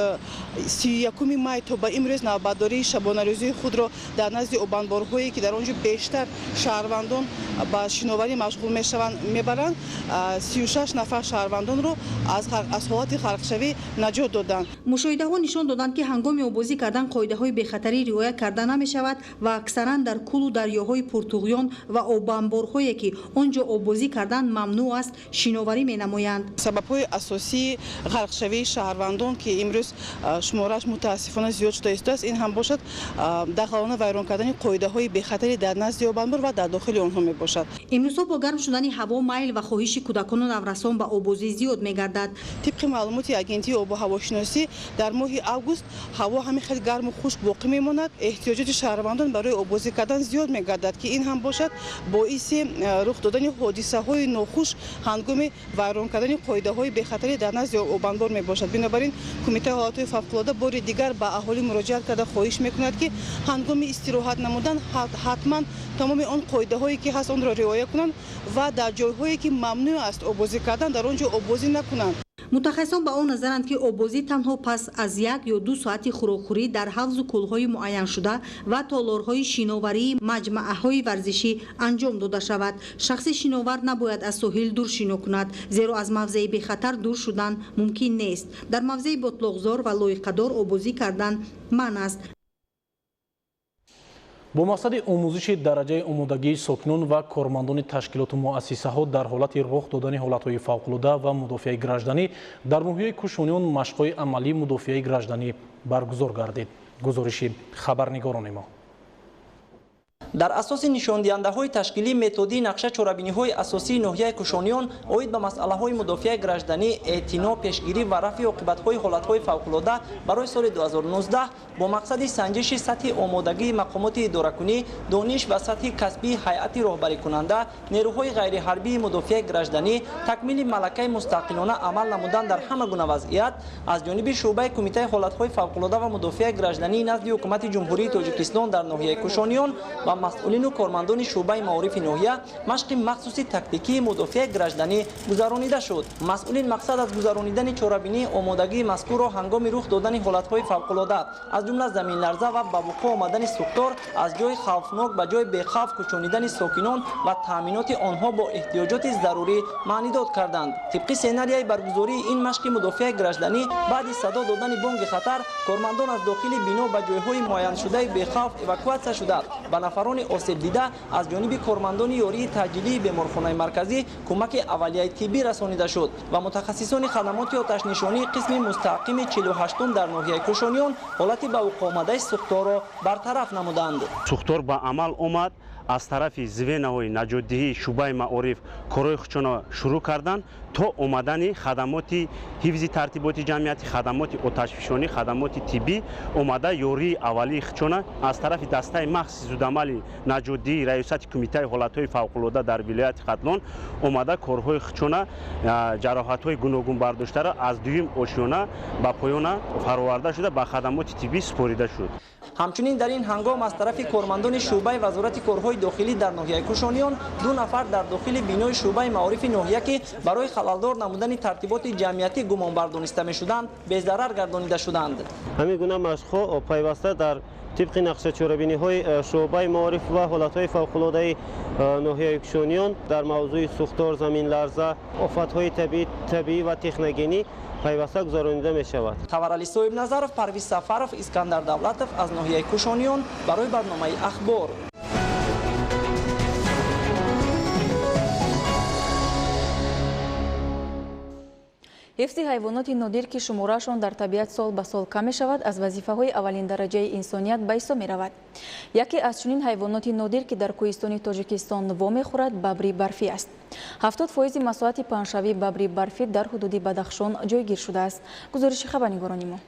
31 май то ба имрӯз навбатдории шабонарӯзии худро дар назди обанборҳое, ки дар он ҷо бештар шаҳрвандон ба шиноварӣ машғул мешаванд, мебаранд, 36 нафар шаҳрвандонро аз ҳолати ғарқшавӣ наҷот доданд.
Мушоҳидаҳо нишон доданд, ки ҳангоми обозӣ кардан қоидаҳои бехатарӣ риоя карда намешавад ва аксаран дар кӯлу дарёҳои пуртуғён ва обанборҳое, ки он ҷо обозӣ кардан мамнӯъ аст, шиноварӣ менамоянд.
Сабабҳои асосии ғарқшавии шаҳрвандон, ки имрӯз шуморааш мутаассифона зиёд шуда истодааст, ин ҳам бошад дағалона вайрон кардани қоидаҳои бехатарӣ дар назди обанбор ва дар дохили онҳо мебошад.
Имрӯзҳо бо гарм шудани ҳаво майл ва хоҳиши кӯдакону наврасон ба обозӣ зиёд мегардад.
Тибқи маълумоти агентии обу ҳавошиносӣ дар моҳи август ҳаво ҳамин хел гарму хушк боқӣ мемонад. Эҳтиёҷоти шаҳрвандон барои обозӣ кардан зиёд мегардад, ки ин ҳам бошад боиси рух додани ҳодисаҳои нохуш ҳангоми вайрон кардани қоидаҳои бехатарӣ дар назди обанбор мебошад. Бинобар ин Кумитаи ҳолатҳои фавқулода бори дигар ба аҳолӣ муроҷиат карда хоҳиш мекунад, ки ҳангоми истироҳат намудан ҳатман тамоми он қоидаҳое ки ҳаст онро риоя кунанд ва дар ҷойҳое ки мамнӯъ аст обозӣ кардан, дар он ҷо обозӣ накунанд.
Мутахассисон ба он назаранд, ки обозӣ танҳо пас аз 1 ё 2 соати хӯрокхӯрӣ дар ҳавзу кӯлҳои муайяншуда ва толорҳои шиноварии маҷмааҳои варзишӣ анҷом дода шавад. Шахси шиновар набояд аз соҳил дур шино кунад, зеро аз мавзеи бехатар дур шудан мумкин нест. Дар мавзеи ботлоқзор ва лоиқадор обозӣ кардан манъ аст.
Бо мақсади омӯзиши дараҷаи омодагии сокинон ва кормандони ташкилоту муассисаҳо дар ҳолати рух додани ҳолатҳои фавқулода ва мудофиаи гражданӣ дар ноҳияи Кӯшониён машқҳои амалии мудофиаи гражданӣ баргузор гардид. Гузориши хабарнигорони мо.
Дар асоси нишондиҳандаҳои ташкилии методии нақша чорабиниҳои асосии ноҳияи Кӯшониён оид ба масъалаҳои мудофиаи гражданӣ, эътино, пешгирӣ ва рафъи оқибатҳои ҳолатҳои фавқулода барои соли 2019 бо мақсади санҷиши сатҳи омодагии мақомоти идоракунӣ, дониш ва сатҳи касбии ҳайати роҳбарикунанда, нерӯҳои ғайриҳарбии мудофиаи гражданӣ, такмили малакаи мустақилона амал намудан дар ҳама гуна вазъият аз ҷониби шӯъбаи Кумитаи ҳолатҳои фавқулода ва мудофиаи граждании назди Ҳукумати Ҷумҳурии Тоҷикистон дар ноҳияи Кӯшониён ба Масъулину кормандони шӯъбаи маорифи ноҳия машқи махсуси тактикии мудофиаи гражданӣ гузаронида шуд. Масъулин мақсад аз гузаронидани чорабинии омодагии мазкурро ҳангоми рух додани ҳолатҳои фавқулода, аз ҷумла заминларза ва ба вуқӯъ омадани сӯхтор, аз ҷои хавфнок ба ҷои бехавф кӯчонидани сокинон ва таъминоти онҳо бо эҳтиёҷоти зарурӣ маънидод карданд. Тибқи сценарияи баргузории ин машқи мудофиаи гражданӣ, баъди садо додани бонги хатар, кормандон аз дохили бино ба ҷойҳои муайяншудаи бехавф эвакуатсия шуда, ба нафарони осебдида аз ҷониби кормандони ёрии таъҷилии беморхонаи марказӣ кӯмаки аввалияи тиббӣ расонида шуд ва мутахассисони хадамоти оташнишонии қисми мустаҳкими 48-ум дар ноҳияи Кӯшониён ҳолати ба вуқӯъ омадаи сӯхторро бартараф намуданд.
Сӯхтор ба амал омад, аз тарафи звенаҳои наҷотдиҳии шӯъбаи маориф корҳои худшонро шурӯъ карданд то омадани хадамоти ҳифзи тартиботи ҷамъиятӣ, хадамоти оташфишонӣ, хадамоти тиббӣ омада ёрии аввалии худшона аз тарафи дастаи махсуси зудамали наҷотдиҳии раёсати кумитаи ҳолатҳои фавқулода дар вилояти Хатлон омада корҳои худшона ҷароҳатҳои гуногун бардоштаро аз дуюм ошёна ба поёна фароварда шуда ба хадамоти тиббӣ супорида шуд.
Ҳамчунин дар ин ҳангом аз тарафи кормандони шӯъбаи вазорати корҳои дохилӣ дар ноҳияи Кӯшониён 2 нафар дар дохили бинои шӯъбаи маорифи ноҳия, ки барои халалдор намудани тартиботи ҷамъиятӣ гумонбар дониста мешуданд, безарар гардонида шуданд.
Ҳамин гуна машқҳо пайваста дар тибқи нақша чорабиниҳои шӯъбаи маориф ва ҳолатҳои фавқулодаи ноҳияи Кӯшониён дар мавзӯи сӯхтор, заминларза, офатҳои табиӣ ва техногенӣ пайваста гузаронида мешавад.
Таварали Соҳибназаров, Парвиз Сафаров, Искандар Давлатов аз ноҳияи Кӯшониён барои барномаи Ахбор.
Ҳифзи ҳайвоноти нодир, ки шумораашон дар табиат сол ба сол кам мешавад, аз вазифаҳои аввалин дараҷаи инсоният ба ҳисоб меравад. Яке аз чунин ҳайвоноти нодир, ки дар кӯҳистони Тоҷикистон вомехӯрад, бабри барфӣ аст. 70% масоҳати паҳншавии бабри барфӣ дар ҳудуди Бадахшон ҷойгир шудааст. Гузориши хабарнигорони мо.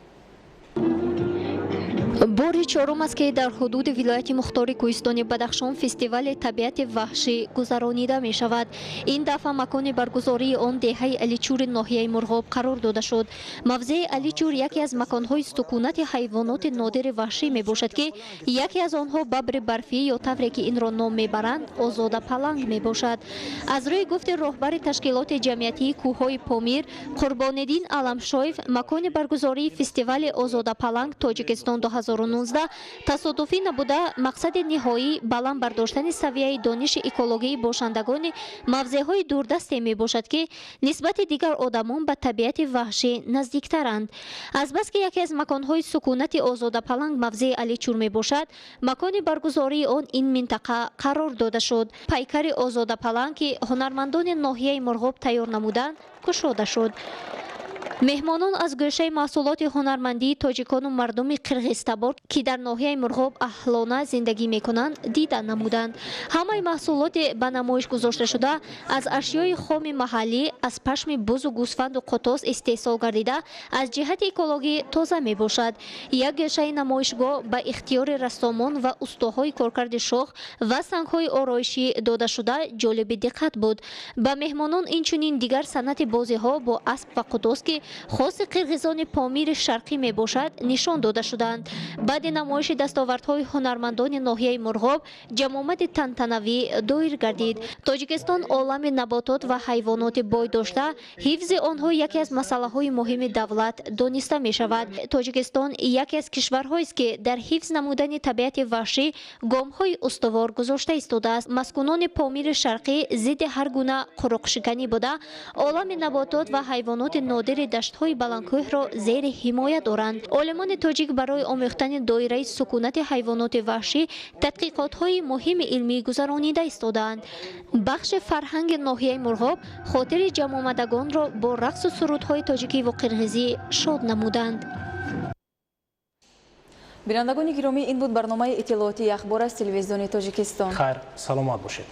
Бори чорум аст, ки дар ҳудуди вилояти мухтори кӯҳистони Бадахшон фестивали табиати ваҳшӣ гузаронида мешавад. Ин дафъа макони баргузории он деҳаи Аличури ноҳияи Мурғоб қарор дода шуд. Мавзеи Аличур яке аз маконҳои сукунати ҳайвоноти нодири ваҳшӣ мебошад, ки яке аз онҳо бабри барфӣ ё тавре ки инро ном мебаранд озода паланг мебошад. Аз рӯи гуфти роҳбари ташкилоти ҷамъиятии кӯҳҳои Помир Қурбониддин Аламшоев, макони баргузории фестивали озода паланг Тоҷикистон 2019 тасодуфӣ набуда, мақсади ниҳоӣ баланд бардоштани савияи дониши экологии бошандагони мавзеъҳои дурдасте мебошад, ки нисбати дигар одамон ба табиати ваҳшӣ наздиктаранд. Азбаски яке аз маконҳои сукунати озодапаланг мавзеи Аличур мебошад, макони баргузории он ин минтақа қарор дода шуд. Пайкари озодапаланг, ки ҳунармандони ноҳияи Мурғоб тайёр намуданд, кушода шуд. Меҳмонон аз гӯшаи маҳсулоти ҳунармандии тоҷикону мардуми қирғизтабор, ки дар ноҳияи Мурғоб аҳлона зиндагӣ мекунанд, дида намуданд. Ҳамаи маҳсулоти ба намоиш гузошташуда аз ашёи хоми маҳаллӣ, аз пашми бузу гӯсфанду қутоз истеҳсол гардида, аз ҷиҳати экологӣ тоза мебошад. Як гӯшаи намоишгоҳ ба ихтиёри рассомон ва устоҳои коркарди шох ва сангҳои ороишӣ додашуда ҷолиби диққат буд. Ба меҳмонон инчунин дигар санъати бозиҳо бо асп ва қутоз, ки хоси қирғизони Помири Шарқӣ мебошад, нишон дода шуданд. Баъди намоиши дастовардҳои ҳунармандони ноҳияи Мурғоб ҷамъомади тантанавӣ доир гардид. Тоҷикистон олами наботот ва ҳайвоноти бой дошта, ҳифзи онҳо яке аз масъалаҳои муҳими давлат дониста мешавад. Тоҷикистон яке аз кишварҳоест, ки дар ҳифз намудани табиати ваҳшӣ гомҳои устувор гузошта истодааст. Маскунони Помири Шарқӣ зидди ҳар гуна қуруқшиканӣ буда, олами наботот ва ҳайвоноти нодири даштҳои баландкӯҳро зери ҳимоя доранд. Олимони тоҷик барои омӯхтани доираи сукунати ҳайвоноти ваҳшӣ тадқиқотҳои муҳими илмӣ гузаронида истодаанд. Бахши фарҳанги ноҳияи Мурғоб хотири ҷамъомадагонро бо рақсу сурудҳои тоҷикӣ ва қирғизӣ шод намуданд.
Бинандагони гиромӣ, ин буд барномаи иттилоотии Ахбор аз телевизиони Тоҷикистон.
Хайр, саломат бошед.